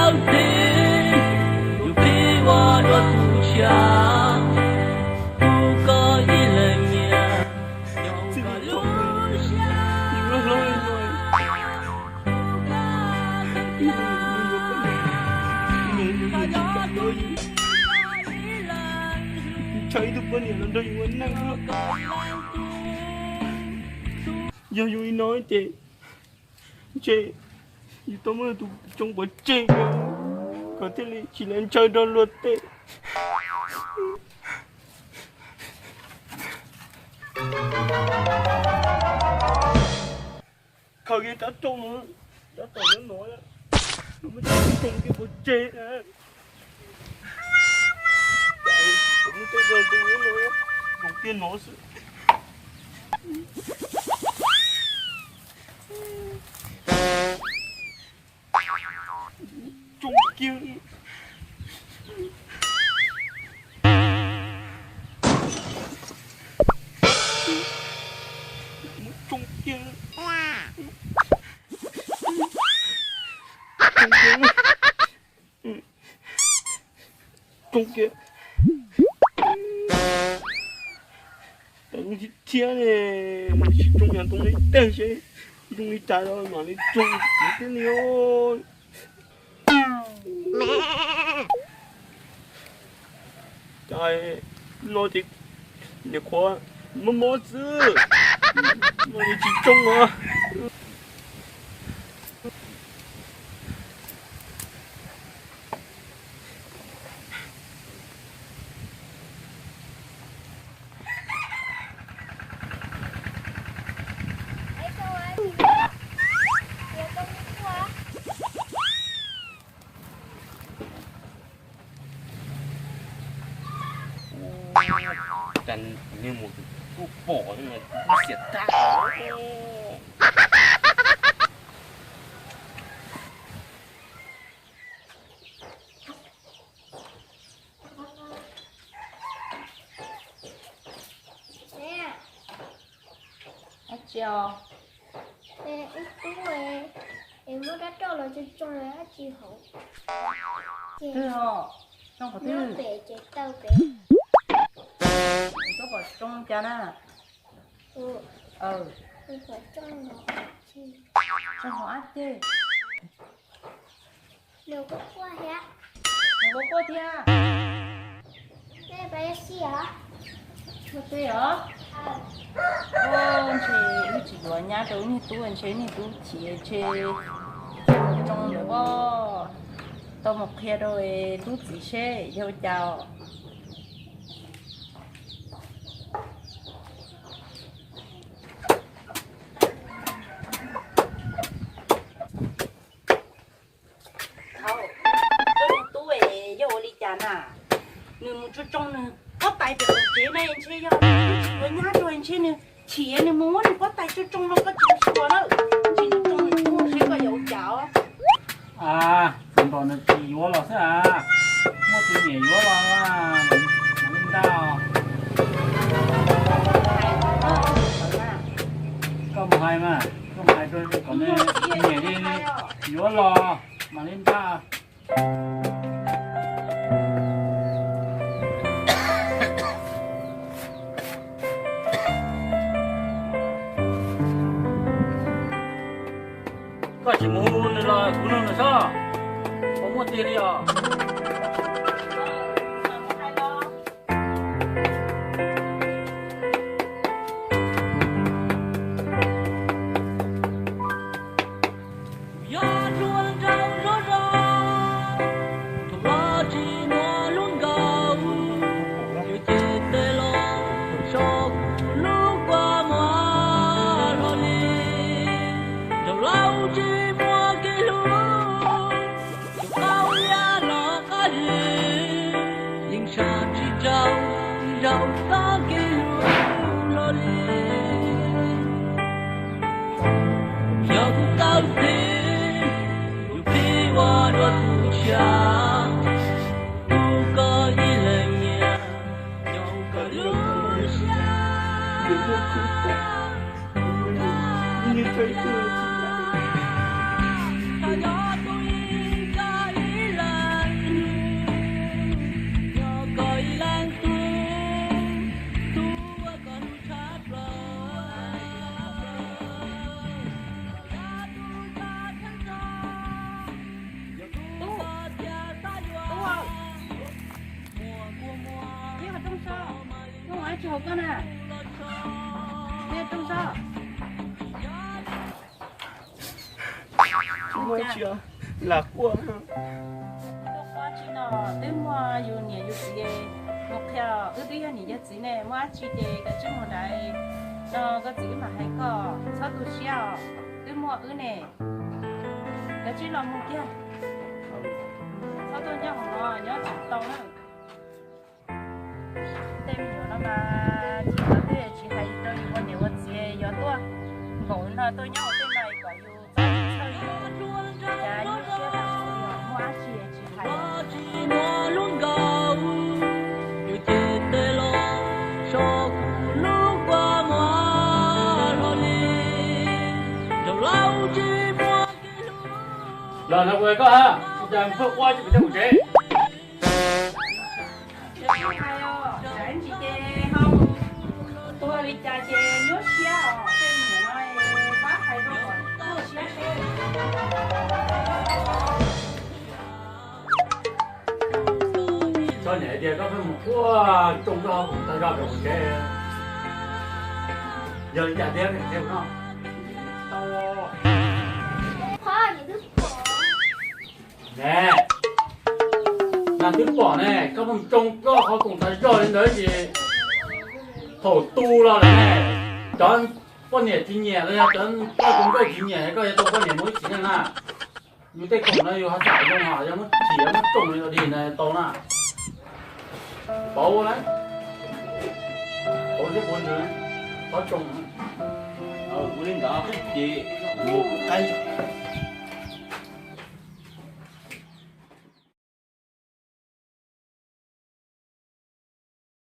Txiv, tus phim ua dua tus tshiab, kuv koj ib leeg nyiam, yog koj lub siab, yus lub hlub yus, yus, yus, yus, yus, yus tsis kam yuav yus, ntshaw ib tug poj niam los nrog yus ua neej. Yog yus li no ces ntshe yus tau muab yus tus tsoob pov tseg, kom thiaj li tsis lawv ntshaw nrog luag tej. Khaws kiag rab rooj no, rab rooj no, no muab tsoob kiag pov tseg. Muab tej zog tus no, zoo tiag no xwb. Tsoob kiag. Muab tsoob kiag. Tsoob kiag. Tsoob kiag. Tsis tsoob yog ntoo li teg seb zoo li cas los mam li tsoob kiag thiab li os. Cas no ces niam qhuav mob mob xwb, no ces tsis tsoob os. Cas nws mus kuj pom, xiam tag. Dab tsi os? Ib tug es muab rab roj los tsoo tsoo dab tsi hauv? Twg os? Tsoo qhov twg? Pem ces taw pem. Koj pom tsoo cas na? Tsoo hauv dab tsi? Nws quaj quaj thiab. Nws quaj quaj thiab. Quaj teb os. Ntshe wb tsis yuav nyab rau wb niag tub, ntshe wb niag tub chim ntshe tsoo lawm os. Tau mus qhia rau lub txiv seb yog ua cas os. Thaum, koj tus tub es yog ua li cas na? Nws mus tsoo tsoo nws pob tais pem qaum tsev na, ntshe yog nws tsis yuav nyab rau ntshe nws chim nws mus muab nws pob tais tsoo tsoo no koj tsis xyuas na. Ntshe nws tsoo nws tuaj seb koj yuav ua cas os. A, txawm npaum nws tsis yuav los xwb a, muaj tus niam yuav los mas li ntag. Koj mus hais mas, koj mus hais rau kom nws niam li yuav los mas li ntag. Koj tsis mus hu nws los kuv nug nws sob, puas muaj tiag li os? Yog dua nraug zov zog, thaum los tsis muaj lub nkaus, yuav cia tes los so kuv lub kua muag hlo li. Nraug laus tsis muaj kev hlub, yus qau ya los qab zis, yeej saj tsis raug, tsis raug txoj kev hlub hlo li. Yog kuv tau tiv, yus pib ua dua tus tshiab, kuv koj ib leeg nyiam, yog koj lub siab. Yog tus ib tag ib tug tsis yog, yog tus ib tag ib Hauv koj na, nej rooj soj. Tsis muaj dab tsi, lam quaj. Tuaj quaj tsi no, twb muaj yus niam yus txiv mus qhia, wb twb yog niam yog txiv ne, muaj dab tsi ces koj tsij mus ntawd, no koj txiv wb mam hais koj, txhob tu siab os, twb muaj wb ne, koj tsij los mus kiag, txhob tuaj nyob hauv no nyob tsis tau na. Tej me nyuam no mas tsis tau tej tsis hais rau yus ua niam ua txiv, yog tuaj nkaum no tuaj nyob hauv tej no kom yus txhob txhawj, cas nyuaj siab tag npaum li, muaj dab tsi tsis hais. Los no kuv hais koj ha, ua cas pheej quaj tsis pub coj mus tsev? Tsis hais os, tsis hais ces ho tuag li cas ces nyuaj siab os, tej me nyuam no pab hais rau kom nyuaj siab seb. Koj niam hais tias koj pheej mus quaj tsoo koj hauv koom tag zog rau hauv tsev, yog li cas thiab ne? Ne, nas twb pom ne, koj pheej tsoo koj hauv koom tag zog li ntawd ces thaum tu los lawm ne, cov poj niam tsis nyiam los yog cov poj tus nkauj tsis nyiam koj yuav tau poj niam mus ib txiv neej na. Yus tej khoom no yus ho xam zoo os, yog muab txiav muab tsoo li dog dig na tau na. Pauv ua lawm, pauv siab pauv ntsws, pauv tsoo. Ua li ntawd ces mus qab.